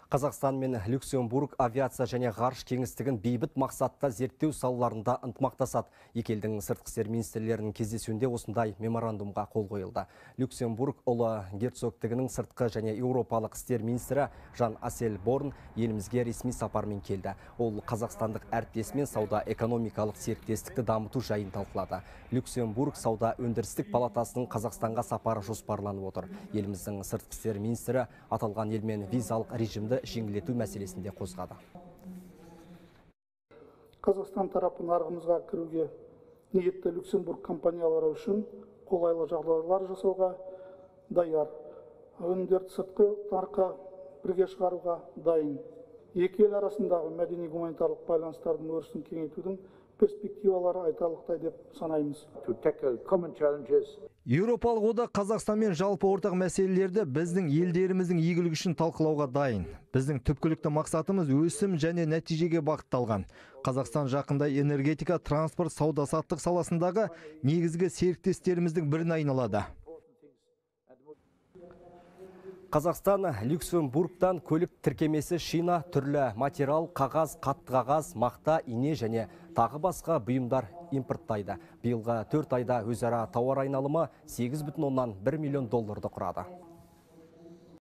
Қазақстан мен Люксембург авиация және ғарыш кеңістігін бейбіт мақсатта зерттеу салаларында ынтымақтасады. Екі елдің сыртқы істер министрлерінің кездесуінде осындай меморандумға қол қойылды. Люксембург ұлы герцогтігінің сыртқы және еуропалық істер министрі Жан Асселборн елімізге ресми сапармен келді. Ол қазақстандық әріптесімен сауда экономикалық серіктестікті дамыту жайын талқылады. Люксембург сауда өндірістік палатасының Қазақстанға сапары жоспарланып отыр. Еліміздің сыртқы істер министрі аталған елмен визалық режимді жеңілдету мәселесін де қозғады. Қазақстан тарапы нарығымызға кіруге ниетті Люксембург компаниялары үшін қолайлы жағдайлар жасауға даяр. Өнімдерді сыртқы нарыққа бірге шығаруға дайын. Екі ел арасындағы мәдени гуманитарлық байланыстардың өрісін кеңейтудің перспективалары айтарлықтай деп санаймыз. Еуропалық одақ Қазақстанмен жалпы ортақ мәселелерді біздің елдеріміздің игілігі үшін талқылауға дайын. Біздің түпкілікті мақсатымыз өсім және нәтижеге бағытталған. Қазақстан жақында энергетика, транспорт, сауда-саттық саласындағы негізгі серіктестеріміздің біріне айналады. Қазақстан Люксембургтан көлік тіркемесі, шина, түрлі материал, қағаз, қатты қағаз, мақта, ине және тағы басқа бұйымдар импорттайды. Биылғы 4 айда өзара тауар айналымы 8,1 миллион долларды құрады.